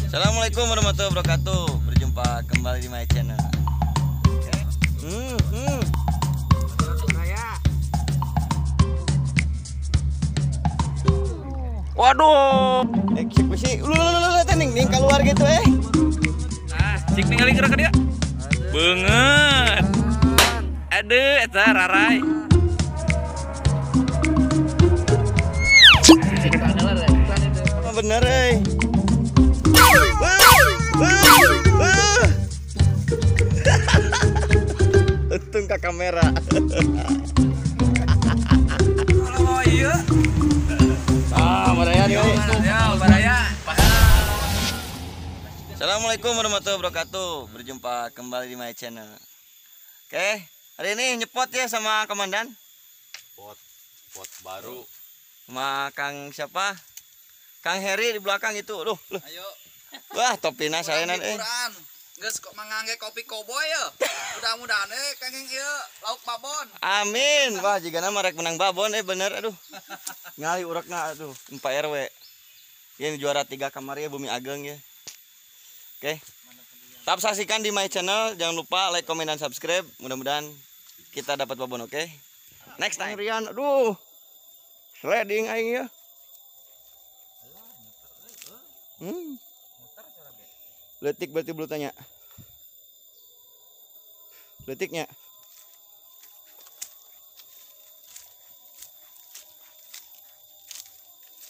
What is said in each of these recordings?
Assalamualaikum warahmatullahi wabarakatuh. Berjumpa kembali di my channel. Waduh, eksekusi. Lu ning ning keluar gitu eh. Nah, cik ningali gerak ka dia. Beungeut. Aduh, eta rarai. Bener euy. Untung ke kamera. Oh iya. Ah, baraya nih. Ya, baraya. Assalamualaikum warahmatullahi wabarakatuh. Berjumpa kembali di my channel. Oke, hari ini nyepot ya sama komandan. Pot baru. Sama Kang siapa? Kang Heri di belakang itu. Duh, loh. Ayo. Wah, topina saya nan eh. Geus kok mangangge kopi koboi ya. Mudah-mudahan kenging ieu lauk babon. Amin. Wah, jigana mah rek menang babon bener aduh. Ngali urekna aduh, 4 RW. Ini juara 3 kamari ya Bumi Ageng ya. Oke. Tetap saksikan di my channel, jangan lupa like, komen dan subscribe. Mudah-mudahan kita dapat babon, oke? Next time. Rian, aduh. Sliding aing ya. Letik berarti belum tanya. Letiknya.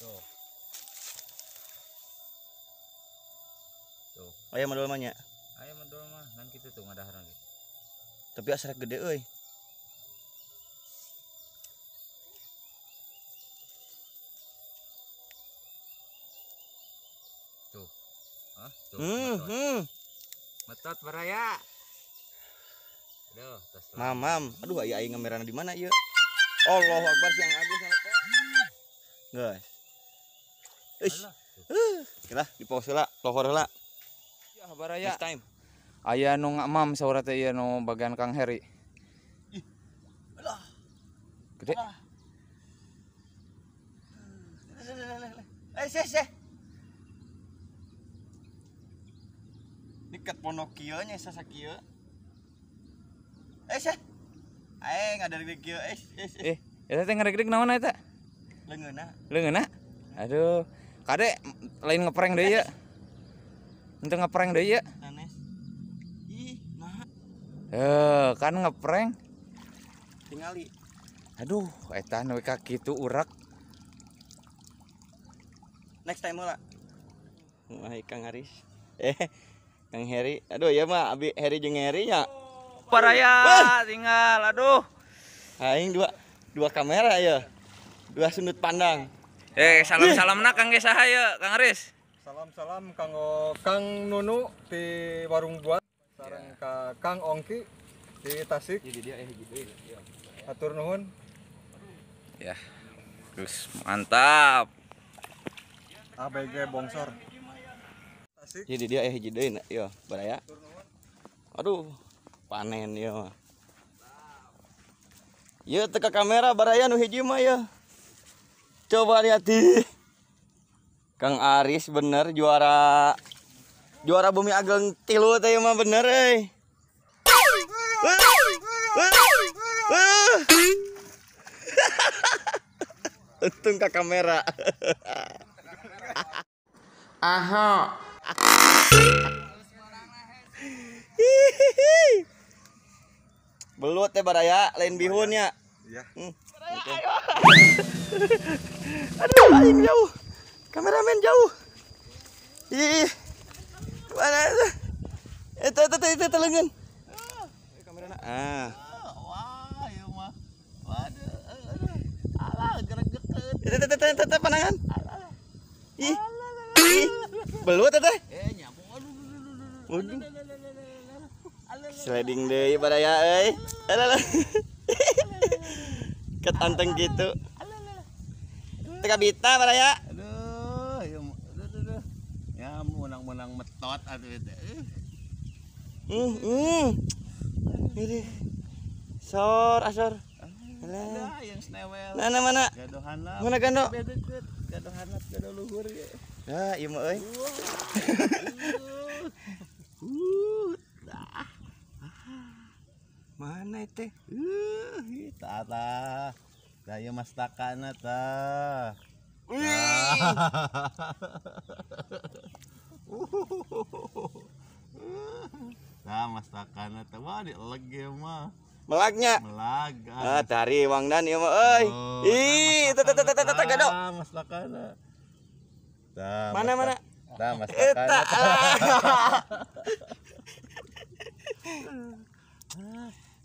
Tuh. Tuh. Ayam madol mah nya. Ayam madol mah ngan kitu tuh ngadaharan ge. Tapi asa gede euy. Tuh. Hah? Tuh. Metot baraya. Aduh, tos. Mamam, aduh aya aing ngamerana di mana ieu? Allahu Akbar siang Agus ngelepon. Guys. Ish. Lah, di pause heula, lohor heula. Ya baraya. Next time. Aya nu ngamam saurah teh ieu nu bagian Kang Heri. Ih. Alah. Gede. Eh, seh, seh. Dekat pondok kieu nya sasakieu. Eh seh. Aing ngadareg kieu eh. Eh, eta teh ngadareg naon eta? Leungeunna. Leungeunna? Aduh, kade lain ngeprank deui ya. Henteu ngeprank deui ya. Sanes. Ih, nah. Eh, kan ngeprank. Tingali. Aduh, eta nu ka kitu urak. Next time heula. Wah, Kang Aris. Eh, Kang Heri. Aduh, ya mah abi Heri jeung Heri nya. Baraya tinggal, aduh. Aing dua kamera ya. Dua sudut pandang. Eh, salam-salamna Kang ge saha ye, Kang Aris? Salam-salam kanggo Kang Nunu di Warung Buat sareng ka Kang Ongki di Tasik. Atur nuhun. Ya. Terus mantap. ABG Bongsor. Tasik. Jadi dia hiji deui ya, baraya. Aduh. Panen ya mah. Ieu teu ka kamera baraya nu hiji mah ya. Coba lihat di Kang Aris bener juara Bumi Ageng 3 teh mah bener euy. Untung ka kamera. Aha. Belut teh baraya, lain bihun ya. Iya. Okay. Aduh, aing jauh. Kameramen jauh. Ih. Mana itu? Eta leungeun. Kamerana. Ah. Wah, ieu mah. Waduh. Alah, geregekeun. Eta panangan. Ih. Belut teh. Eh, nyambung. Aduh. Sliding deui baraya euy. Alah. Ketanteng gitu. Teu kabita baraya. Aduh, ieu aduh. Ya menang-menang metot atuh teh. Ini. Sor asor. Alah, yang snewel. Mana mana? Gadohan lah. Mana gando? Gadohan lah, gado luhur ge. Nah, ieu mah euy. Tah. Tah ieu mastakana tah. Wih. Nah, mastakana teh wah dieleg ieu mah. Melagnya. Melag. Ah, cari wangdan ieu mah euy. Ih, teh teh teh teh gado. Mastakana. Tah. Mana mana? Tah mastakana.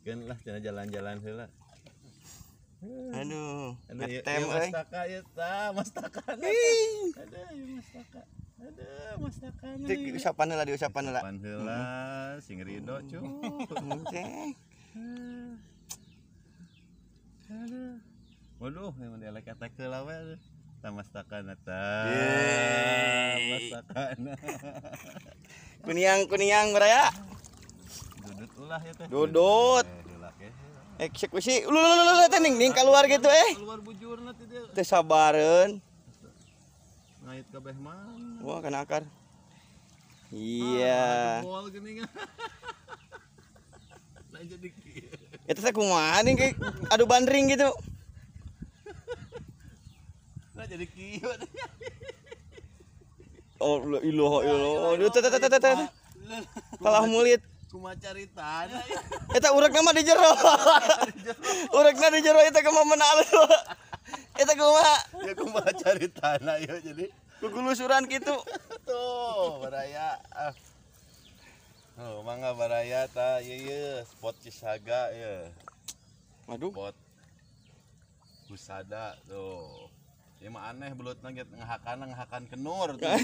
Keun lah cenah jalan-jalan heula. Aduh, ngetem euy. Mastaka ieu tah, mastakana. Aduh, ieu mastaka. Aduh, mastakana. Cek usapan heula, diusapan heula. Usapan heula, sing rido cu. Aduh. Waduh, yang dielek-elek heula we. Tah mastakana tah. Mastakana. Kuniang-kuniang baraya. Dudut ulah ya teh. Dudut. Eksekusi. Lu lu lu teh ning ning keluar gitu eh. Keluar bujurna teh dia. Teh sabareun. Ngait kabeh mana. Wah, kana akar. Iya. Jebol geuning. Nah jadi kieu. Eta teh kumaha nih kayak adu bandring gitu. Nah jadi kieu. Oh, iloh iloh. Teh teh teh teh. Kalah mulit. Kumaha caritana. Eta urekna mah di jero. Urekna di jero eta kumaha meuna alus. Eta kumaha? Ya kumaha caritana ieu jadi kugulusuran kitu. Tuh, baraya. Oh, mangga baraya ta ieu ieu spot Cisaga ieu. Waduh. Spot Husada tuh. Ieu mah aneh belutna ge ngahakan kenur tuh.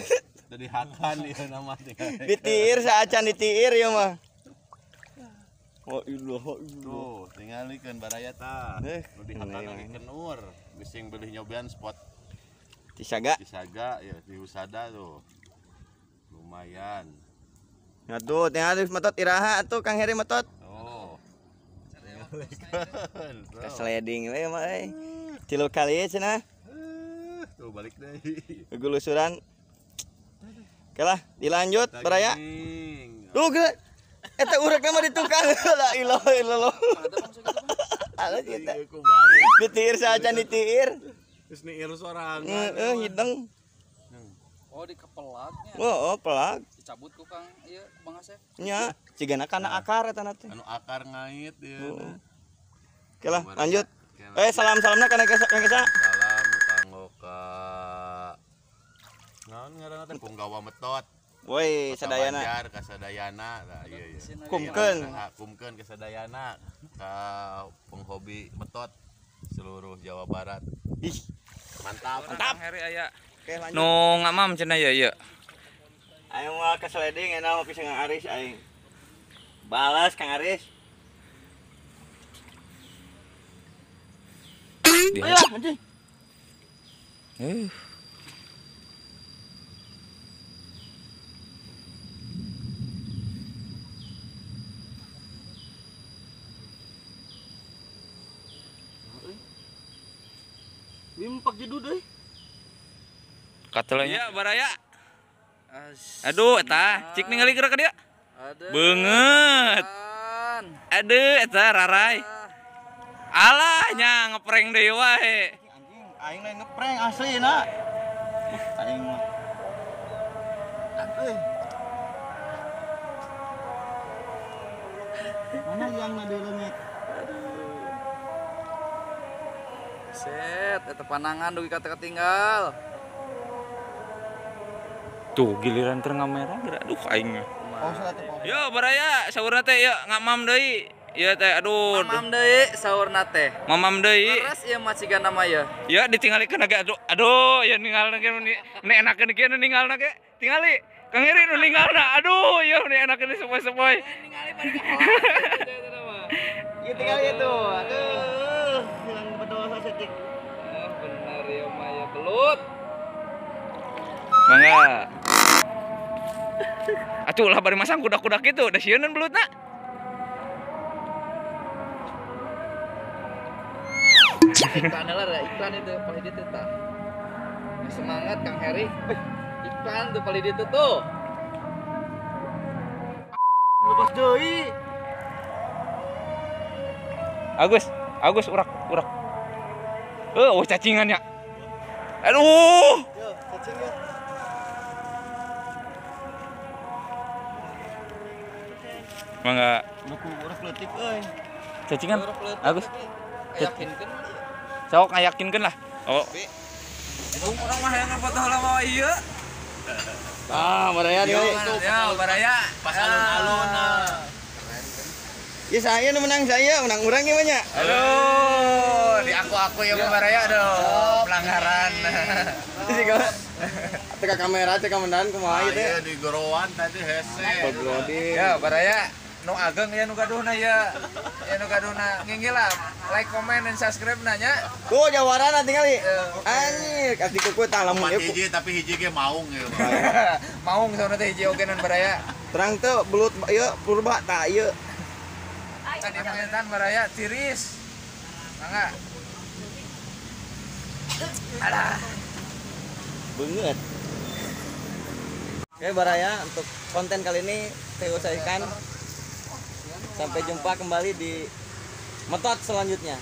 Jadi hakan ieu nama tinggal. Ditiir saacan ditiir ieu mah. Oh ilah ilah. Tuh, tingalikeun baraya tah. Nu dihakan lagi kenur. Bising beli nyobian spot Cisaga. Cisaga ya di Husada tuh. Lumayan. Nah tuh, tinggal metot iraha atuh Kang Heri metot. Oh. Tingalikeun. Kasleding we mah euy. Tilu kali cenah. Tuh balik deui. Gulusuran. Oke lah, dilanjut baraya. Duh, gila. Eta urekna mah di tukang. La ilaha illallah. Ala kita. Ditiir saacan ditiir. Geus niir sorangan. Heeh, hideng. Oh, di kepelaknya. Oh, pelak. Dicabut ku Kang ieu Bang Asep. Nya, cigana kana akar eta na teh. Anu akar ngait ieu. Oke lah, lanjut. Salam-salamna kana Kang Kesa. Salam kanggo ka naon ngaranna teh punggawa metot. Woi, sadayana. Banjar ka sadayana. Nah, iya iya. Kumkeun. Kumkeun ka sadayana ka penghobi metot seluruh Jawa Barat. Ih, mantap. Mantap. Heri aya. Oke, lanjut. Nu ngamam cenah ya ieu. Aing mah keseleding enak mah pisan Kang Aris aing. Balas Kang Aris. Ayo, anjing. Bimpak jedud euy. Katelanya baraya. Aduh eta, cik ningali geura ka dieu. Beungeut. Aduh eta rarai. Alah nya ngeprank deui wae. Anjing, aing lain ngeprank asli na. Aing mah. Euy. Mana yang ngadileungit? Set, eta panangan dugi kata ketinggal. Tuh giliran keur ngamera geura aduh aing. Oh, Yo baraya saurna teh ieu ngamam deui. Ieu teh aduh. Mamam deui saurna teh. Mamam deui. Leres ieu mah cigana mah ieu. Ya ditinggalikeun ge aduh. Aduh ieu ninggalna ge nu enakeun kieu nu ninggalna ge. Tingali Kang Heri nu ninggalna. Aduh ieu nu enakeun sepoi-sepoi. Ningali bari ka. Ieu tinggal itu. Aduh, hilang berdosa setik. Oh, bener ya mah ya belut. Mangga. Atuh lah bari masang kudak-kudak gitu, da sieuneun belutna. Iklan lah, iklan itu paling itu tah. Semangat Kang Heri. Iklan tuh paling itu tuh. Lepas deui. Agus. Agus urak urak. Oh cacingan ya. Aduh. Yo, cacing ya. Mangga. Buku urak leutik euy. Cacingan. Agus. Yakinkeun. Sok ngayakinkeun lah. Oh. Urang mah hayang foto heula mah ieu. Ah, baraya nih. Ya, baraya pas alun-alun. Ya saya nu menang saya, menang urang ieu mah nya. Aduh, di aku-aku ya mah baraya aduh, pelanggaran. Sih teka kamera teka mendan kumaha ieu teh. Iya di gorowan tadi hese. Ya, baraya nu ageng ya nu gaduhna ya. Ya nu gaduhna nginggil lah, like, comment, dan subscribe nanya. Tuh jawarana tingali. Anjir, kasih kuku tah lamun ieu. Hiji tapi hiji ge maung ieu. Maung sauna teh hiji oge nan baraya. Terang teu belut ieu purba tah ieu. Tadi pengentan baraya tiris. Mangga. Alah. Banget. Oke baraya, untuk konten kali ini saya usaikan. Sampai jumpa kembali di metot selanjutnya.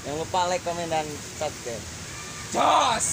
Jangan lupa like, komen, dan subscribe. Jos.